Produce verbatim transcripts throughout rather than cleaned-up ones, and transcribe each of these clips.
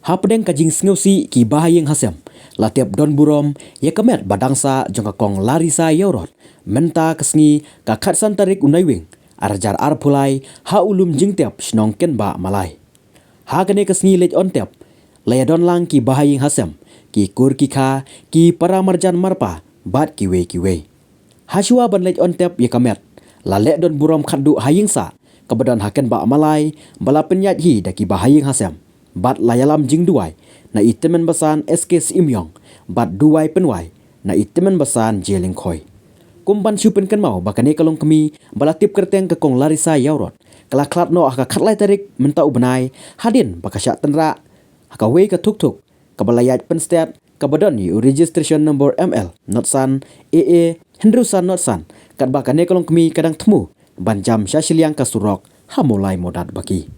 Hapdeng ka jingsngewsih ki bahaïing hasem la tep don burom ïa ka met ba dang sah jong ka kong Larisa Ïawrot mynta ka sngi ka khatsan tarik u Naiwieng arhajar arphew lai ha u lum jingtep shnong Kenbah Malai. Ha kane ka sngi leit on tep la ïadon lang ki bahaïing hasem, ki kur ki kha, ki para marjan marpa bad kiwei kiwei. Hashwa ban leit on tep ïa ka met la leh don burom khatduh ha ïing sah kaba don ha Kenbah Malai ba la pynïaid hi da ki bahaïing hasem bad la ïalam jingduwai na i tymmen basan S K Syiemiong bad duwai pynwai na i tymmen basan J Lyngkhoi. Kum ban shu pynkynmaw ba kane ka longkmie ba la tip kyrteng ka kong Larisa Ïawrot ka la khlad noh ha ka khatlai tarik mynta u bnai hadien ba ka shah tynrah ha kawei ka thukthuk kaba la ïaid pynstet kaba don ïa u registration number M L nod san A A hynriew san nod san, katba kane ka longkmie ka dang thmu ban jam sha shiliang ka surok ha Mawlai Mawdat Baki.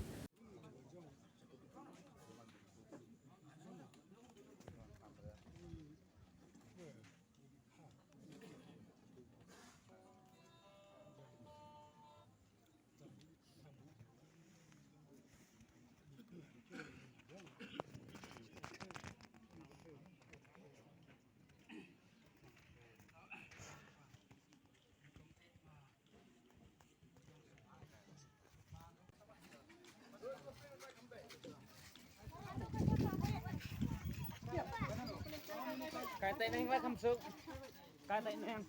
Kai tai neng lah kamsuk. Kai tai neng.